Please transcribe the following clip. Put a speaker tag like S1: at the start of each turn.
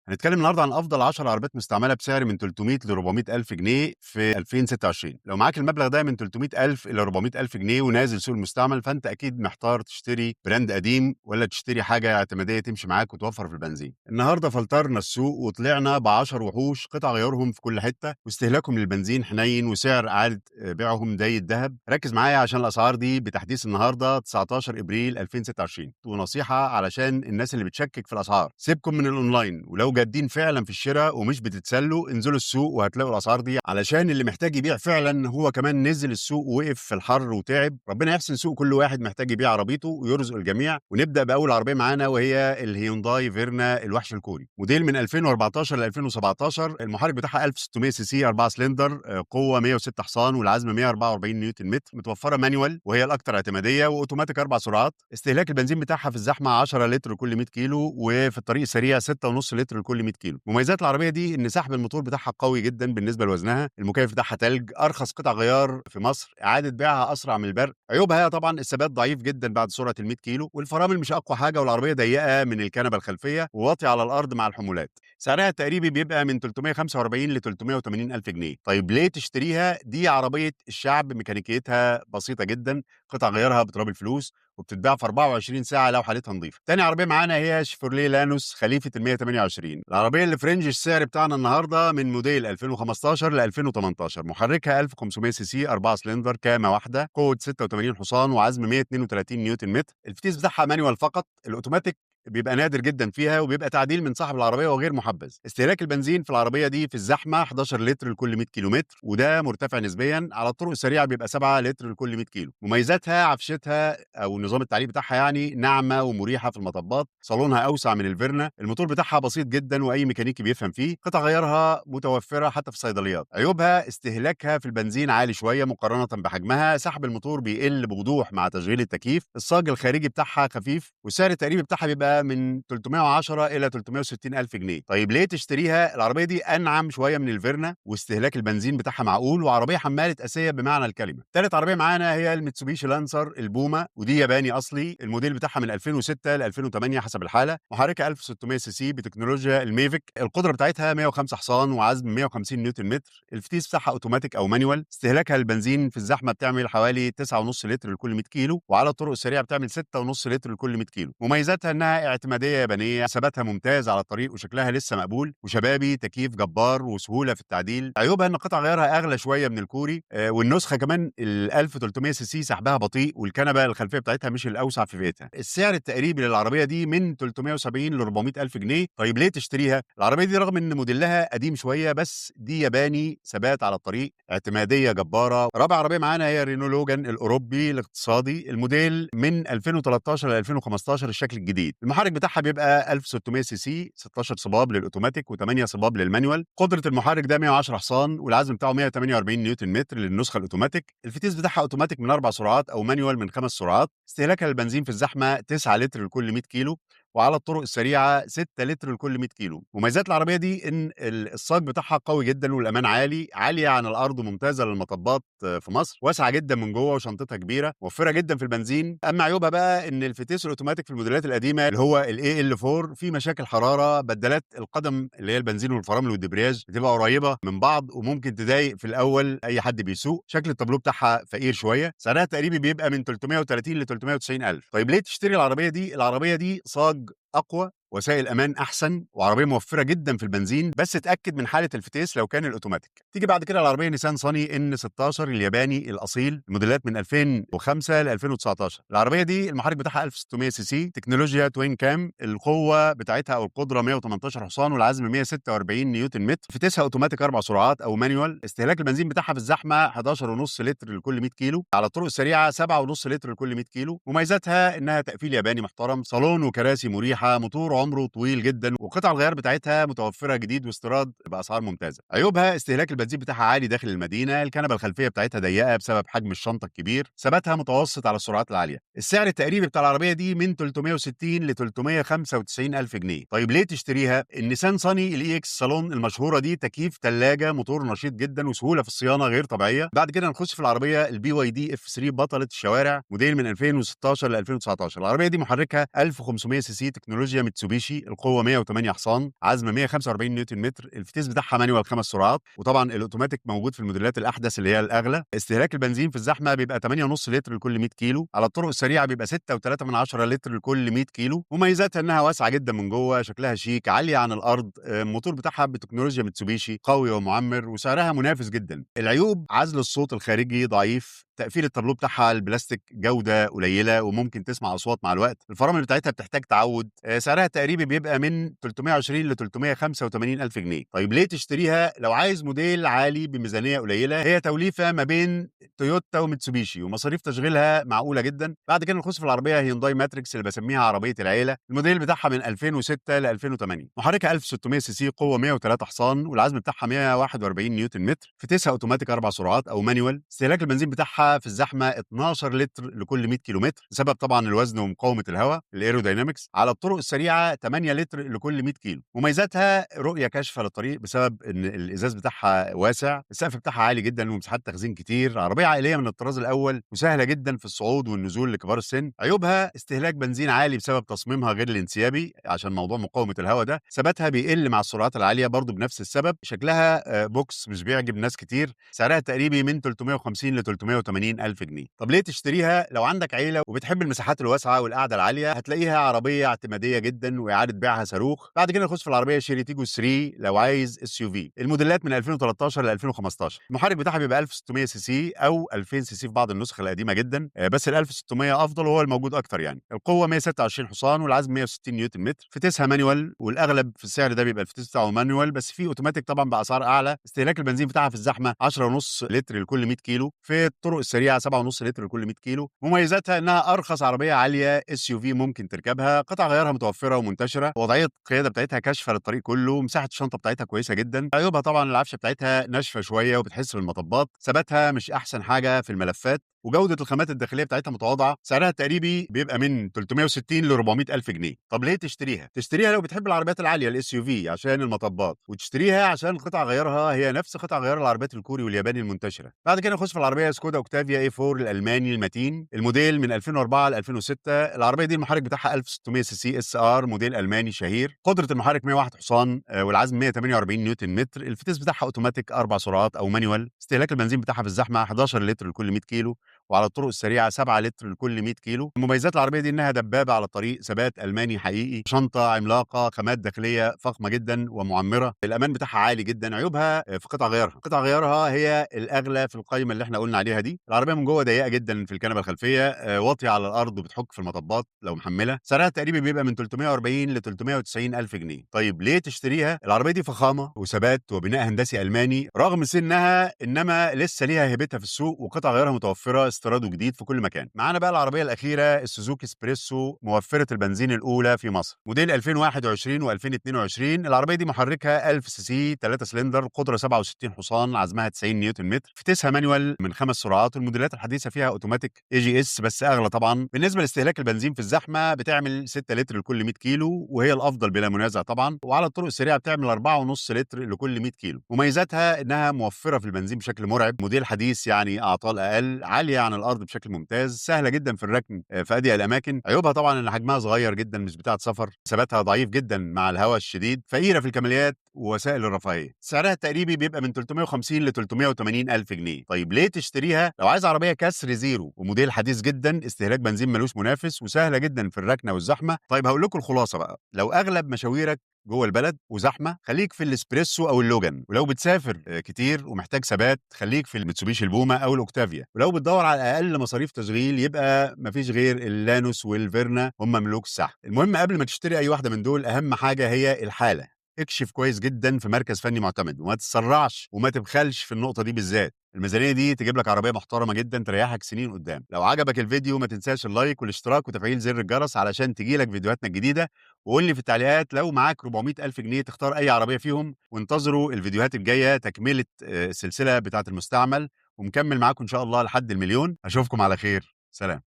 S1: هنتكلم النهارده عن افضل 10 عربيات مستعملة بسعر من 300 ل 400 الف جنيه في 2026. لو معاك المبلغ ده من 300 الف الى 400 الف جنيه ونازل سوق المستعمل، فانت اكيد محتار تشتري brand قديم ولا تشتري حاجة اعتماديه تمشي معاك وتوفر في البنزين. النهارده فلترنا السوق وطلعنا ب 10 وحوش، قطع غيارهم في كل حتة واستهلاكهم للبنزين حنين وسعر اعاده بيعهم زي الذهب. ركز معايا عشان الاسعار دي بتحديث النهارده 19 ابريل 2026. ونصيحة علشان الناس اللي بتشكك في الاسعار، سيبكم من الاونلاين، ولو جادين فعلا في الشراء ومش بتتسلوا انزلوا السوق وهتلاقوا الاسعار دي، علشان اللي محتاج يبيع فعلا هو كمان نزل السوق ووقف في الحر وتعب. ربنا يحسن سوق كل واحد محتاج يبيع عربيته ويرزق الجميع. ونبدا باول عربية معانا وهي الهيونداي فيرنا الوحش الكوري، موديل من 2014 ل 2017، المحرك بتاعها 1600 سي سي 4 سلندر، قوة 106 حصان والعزم 144 نيوتن متر، متوفرة manual وهي الاكثر اعتماديه، واوتوماتيك 4 سرعات. استهلاك البنزين بتاعها في الزحمة 10 لتر كل 100 كيلو، وفي الطريق السريع 6.5 لتر لكل 100 كيلو. مميزات العربية دي ان سحب الموتور بتاعها قوي جدا بالنسبة لوزنها، المكيف بتاعها تلج، ارخص قطع غيار في مصر، اعاده بيعها اسرع من البرق. عيوبها طبعا الثبات ضعيف جدا بعد سرعة ال 100 كيلو، والفرامل مش اقوى حاجه، والعربية ضيقه من الكنبة الخلفية وواطيه على الارض مع الحمولات. سعرها التقريبي بيبقى من 345 ل 380 الف جنيه. طيب ليه تشتريها؟ دي عربية الشعب، ميكانيكيتها بسيطة جدا، قطع غيارها بتراب الفلوس، وبتتباع في 24 ساعة لو حالتها نظيفه. تاني عربية معانا هي شيفروليه لانوس خليفة ال 128، العربية اللي في range السعر بتاعنا النهارده، من موديل 2015 ل 2018، محركها 1500 سي سي 4 سلندر، كامه واحده، قوة 86 حصان وعزم 132 نيوتن متر. الفتيس بتاعها manual فقط، الاوتوماتيك بيبقى نادر جدا فيها وبيبقى تعديل من صاحب العربية وغير محبذ. استهلاك البنزين في العربية دي في الزحمة 11 لتر لكل 100 كيلو متر، وده مرتفع نسبيا. على الطرق السريعة بيبقى 7 لتر لكل 100 كيلو. مميزاتها عفشتها او نظام التعليق بتاعها يعني ناعمة ومريحه في المطبات، صالونها اوسع من الفيرنا، الموتور بتاعها بسيط جدا واي ميكانيكي بيفهم فيه، قطع غيارها متوفرة حتى في الصيدليات. عيوبها استهلاكها في البنزين عالي شوية مقارنة بحجمها، سحب الموتور بيقل بوضوح مع تشغيل التكييف، الصاج الخارجي بتاعها خفيف، والسعر التقريبي بتاعها بيبقى من 310 الى 360 الف جنيه. طيب ليه تشتريها؟ العربية دي انعم شوية من الفيرنا واستهلاك البنزين بتاعها معقول، وعربية حماله اسيه بمعنى الكلمه. ثالث عربية معانا هي الميتسوبيشي لانسر البوما، ودي ياباني اصلي، الموديل بتاعها من 2006 ل 2008 حسب الحاله، محركها 1600 سي سي بتكنولوجيا الميفك، القدرة بتاعتها 105 حصان وعزم 150 نيوتن متر، الفتيس بتاعها اوتوماتيك او manual. استهلاكها للبنزين في الزحمة بتعمل حوالي 9.5 لتر لكل 100 كيلو، وعلى الطرق السريعة بتعمل 6.5 لتر لكل 100 كيلو. مميزاتها انها اعتماديه يابانيه، ثباتها ممتاز على الطريق وشكلها لسه مقبول وشبابي، تكييف جبار وسهولة في التعديل. عيوبها ان قطع غيارها اغلى شوية من الكوري، والنسخة كمان ال 1300 سي سي سحبها بطيء، والكنبه الخلفية بتاعتها مش الاوسع في فئتها. السعر التقريبي للعربية دي من 370 ل 400 الف جنيه. طيب ليه تشتريها؟ العربية دي رغم ان موديلها قديم شوية بس دي ياباني، ثبات على الطريق، اعتماديه جباره. رابع عربية معانا هي رينو لوجان الاوروبي الاقتصادي، الموديل من 2013 ل 2015، الشكل الجديد. المحرك بتاعها بيبقى 1600 سي سي، 16 صباب للاوتوماتيك و8 صباب لل manual. قدره المحرك ده 110 حصان والعزم بتاعه 148 نيوتن متر للنسخه الاوتوماتيك. الفتيس بتاعها اوتوماتيك من 4 سرعات او manual من 5 سرعات. استهلاكها للبنزين في الزحمة 9 لتر لكل 100 كيلو، وعلى الطرق السريعة 6 لتر لكل 100 كيلو. مميزات العربية دي ان الصاج بتاعها قوي جدا والامان عالي، عالية عن الارض وممتازة للمطبات في مصر، واسعة جدا من جوه وشنطتها كبيره، موفره جدا في البنزين. اما عيوبها بقى ان الفتيس الاوتوماتيك في الموديلات القديمة اللي هو ال AL 4 في مشاكل حراره، بدلات القدم اللي هي البنزين والفرامل والدبرياج بتبقى قريبه من بعض وممكن تضايق في الاول اي حد بيسوق، شكل التابلو بتاعها فقير شويه. سعرها التقريبي بيبقى من 330 ل 390 الف. طيب ليه تشتري العربية دي؟ العربية دي صاج اقوى، وسائل امان احسن، وعربية موفره جدا في البنزين، بس اتاكد من حاله الفتيس لو كان الاوتوماتيك. تيجي بعد كده العربية نيسان صاني N 16 الياباني الاصيل، الموديلات من 2005 ل 2019. العربية دي المحرك بتاعها 1600 سي سي، تكنولوجيا twin cam، القوة بتاعتها او القدرة 118 حصان والعزم 146 نيوتن متر. فتيسها اوتوماتيك 4 سرعات او manual. استهلاك البنزين بتاعها في الزحمة 11.5 لتر لكل 100 كيلو، على الطرق السريعة 7.5 لتر لكل 100 كيلو. مميزاتها انها تقفيل ياباني محترم، صالون وكراسي مريحه، موتور عمره طويل جدا، وقطع الغيار بتاعتها متوفرة جديد واستيراد باسعار ممتازة. عيوبها استهلاك البنزين بتاعها عالي داخل المدينه، الكنبة الخلفية بتاعتها ضيقه بسبب حجم الشنطة الكبير، ثباتها متوسط على السرعات العاليه. السعر التقريبي بتاع العربية دي من 360 ل 395 الف جنيه. طيب ليه تشتريها؟ النيسان صاني ال EX صالون المشهورة دي، تكييف، ثلاجه، موتور نشيط جدا، وسهولة في الصيانة غير طبيعيه. بعد كده نخش في العربية ال BYD F 3 بطلة الشوارع، موديل من 2016 ل 2019. العربية دي محركها 1500 سي سي، تكنولوجيا بتكنولوجيا ميتسوبيشي، القوة 108 حصان، عزم 145 نيوتن متر، الفتيس بتاعها manual 5 سرعات، وطبعا الاوتوماتيك موجود في الموديلات الاحدث اللي هي الاغلى. استهلاك البنزين في الزحمة بيبقى 8.5 لتر لكل 100 كيلو، على الطرق السريعة بيبقى 6.3 لتر لكل 100 كيلو. مميزاتها انها واسعة جدا من جوه، شكلها شيك، عالية عن الارض، الموتور بتاعها بتكنولوجيا ميتسوبيشي قوي ومعمر، وسعرها منافس جدا. العيوب عزل الصوت الخارجي ضعيف، تقفيل التابلو بتاعها البلاستيك جوده قليله وممكن تسمع اصوات مع الوقت، الفرامل بتاعتها بتحتاج تعود. سعرها التقريبي بيبقى من 320 ل 385 الف جنيه. طيب ليه تشتريها؟ لو عايز موديل عالي بميزانيه قليله، هي توليفة ما بين تويوتا وميتسوبيشي ومصاريف تشغيلها معقولة جدا. بعد كده نخش في العربية هيونداي ماتريكس اللي بسميها عربية العيلة، الموديل بتاعها من 2006 ل 2008، محركها 1600 سي سي، قوة 103 حصان، والعزم بتاعها 141 نيوتن متر، فتيسها اوتوماتيك 4 سرعات او manual. استهلاك البنزين بتاعها في الزحمة 12 لتر لكل 100 كيلومتر بسبب طبعا الوزن ومقاومة الهواء ال aerodynamics. على الطرق السريعة 8 لتر لكل 100 كيلو. مميزاتها رؤية كاشفة للطريق بسبب ان الازاز بتاعها واسع، السقف بتاعها عالي جدا ومساحات تخزين كتير، عربية عائلية من الطراز الاول وسهلة جدا في الصعود والنزول لكبار السن. عيوبها استهلاك بنزين عالي بسبب تصميمها غير الانسيابي عشان موضوع مقاومة الهواء ده، ثباتها بيقل مع السرعات العالية برضو بنفس السبب، شكلها box مش بيعجب ناس كتير. سعرها تقريبي من 350 ل 380 الف جنيه. طب ليه تشتريها؟ لو عندك عيله وبتحب المساحات الواسعة والقعده العالية هتلاقيها عربية اعتماديه جدا واعاده بيعها صاروخ. بعد كده نخش في العربية شيري تيجو 3 لو عايز SUV، الموديلات من 2013 ل 2015، المحرك بتاعها بيبقى 1600 سي سي او 2000 سي سي في بعض النسخ القديمة جدا، بس ال 1600 افضل وهو الموجود اكتر يعني. القوة 126 حصان والعزم 160 نيوتن متر، فتيسها manual والاغلب في السعر ده بيبقى الفتيس بتاعه manual، بس في اوتوماتيك طبعا باسعار اعلى. استهلاك البنزين بتاعها في الزحمة 10.5 لتر لكل 100 كيلو، في الطرق السريعة 7.5 لتر لكل 100 كيلو. مميزاتها انها ارخص عربية عالية SUV ممكن تركبها، قطع غيارها متوفرة ومنتشره، وضعية القيادة بتاعتها كاشفة للطريق كله، مساحة الشنطة بتاعتها كويسة جدا. عيوبها طبعا العفشه بتاعتها ناشفة شوية وبتحس بالمطبات، ثباتها مش احسن حاجة في الملفات، وجوده الخامات الداخلية بتاعتها متواضعة. سعرها التقريبي بيبقى من 360 ل 400 الف جنيه. طب ليه تشتريها؟ تشتريها لو بتحب العربيات العالية ال SUV عشان المطبات، وتشتريها عشان قطع غيارها هي نفس قطع غيار العربيات الكوري والياباني المنتشرة. بعد كده نخش في العربية سكودا اوكتافيا A4 الالماني المتين، الموديل من 2004 ل 2006. العربية دي المحرك بتاعها 1600 سي سي SR، موديل الماني شهير، قدره المحرك 101 حصان والعزم 148 نيوتن متر، الفتيس بتاعها اوتوماتيك 4 سرعات او manual. استهلاك البنزين بتاعها في الزحمة 11 لتر لكل 100 كيلو، وعلى الطرق السريعة 7 لتر لكل 100 كيلو. مميزات العربية دي انها دبابة على الطريق، ثبات الماني حقيقي، شنطه عملاقة، خامات داخلية فخمة جدا ومعمره، الامان بتاعها عالي جدا. عيوبها في قطع غيارها، قطع غيارها هي الاغلى في القائمة اللي احنا قلنا عليها دي. العربية من جوه ضيقه جدا في الكنبة الخلفية، واطية على الارض وبتحك في المطبات لو محمله. سعرها التقريبي بيبقى من 340 ل 390 الف جنيه. طيب ليه تشتريها؟ العربية دي فخامة وثبات وبناء هندسي الماني رغم سنها، انما لسه ليها هيبتها في السوق وقطع غيارها متوفرة استيراد وجديد في كل مكان. معانا بقى العربية الاخيرة السوزوكي سبريسو، موفره البنزين الاولى في مصر، موديل 2021 و2022. العربية دي محركها 1000 سي سي 3 سلندر، قدره 67 حصان، عزمها 90 نيوتن متر، فتيسها manual من 5 سرعات، والموديلات الحديثة فيها اوتوماتيك AGS بس اغلى طبعا. بالنسبة لاستهلاك البنزين في الزحمة بتعمل 6 لتر لكل 100 كيلو وهي الافضل بلا منازع طبعا، وعلى الطرق السريعة بتعمل 4.5 لتر لكل 100 كيلو. مميزاتها انها موفره في البنزين بشكل مرعب، موديل حديث يعني اعطال اقل، عالية عن الارض بشكل ممتاز، سهلة جدا في الركن في اضيق الاماكن. عيوبها طبعا ان حجمها صغير جدا، مش بتاعه سفر، ثباتها ضعيف جدا مع الهواء الشديد، فقيرة في الكماليات ووسائل الرفاهية. سعرها التقريبي بيبقى من 350 ل 380 الف جنيه. طيب ليه تشتريها؟ لو عايز عربية كسر زيرو وموديل حديث جدا، استهلاك بنزين ملوش منافس، وسهلة جدا في الركنه والزحمه. طيب هقول لكم الخلاصة بقى، لو اغلب مشاويرك جوه البلد وزحمه خليك في الاسبريسو او اللوجان، ولو بتسافر كتير ومحتاج ثبات خليك في الميتسوبيشي البوما او الاوكتافيا، ولو بتدور على اقل مصاريف تشغيل يبقى مفيش غير اللانوس والفيرنا، هم ملوك الساحة. المهم قبل ما تشتري اي واحدة من دول اهم حاجة هي الحالة، اكشف كويس جدا في مركز فني معتمد، وما تسرعش وما تبخلش في النقطة دي بالذات. الميزانية دي تجيب لك عربية محترمه جدا تريحك سنين قدام. لو عجبك الفيديو ما تنساش ال like والاشتراك وتفعيل زر الجرس علشان تجيلك فيديوهاتنا الجديدة، وقول لي في التعليقات لو معاك 400 ألف جنيه تختار أي عربية فيهم، وانتظروا الفيديوهات الجاية تكملة السلسلة بتاعة المستعمل، ومكمل معاكم إن شاء الله لحد المليون. أشوفكم على خير، سلام.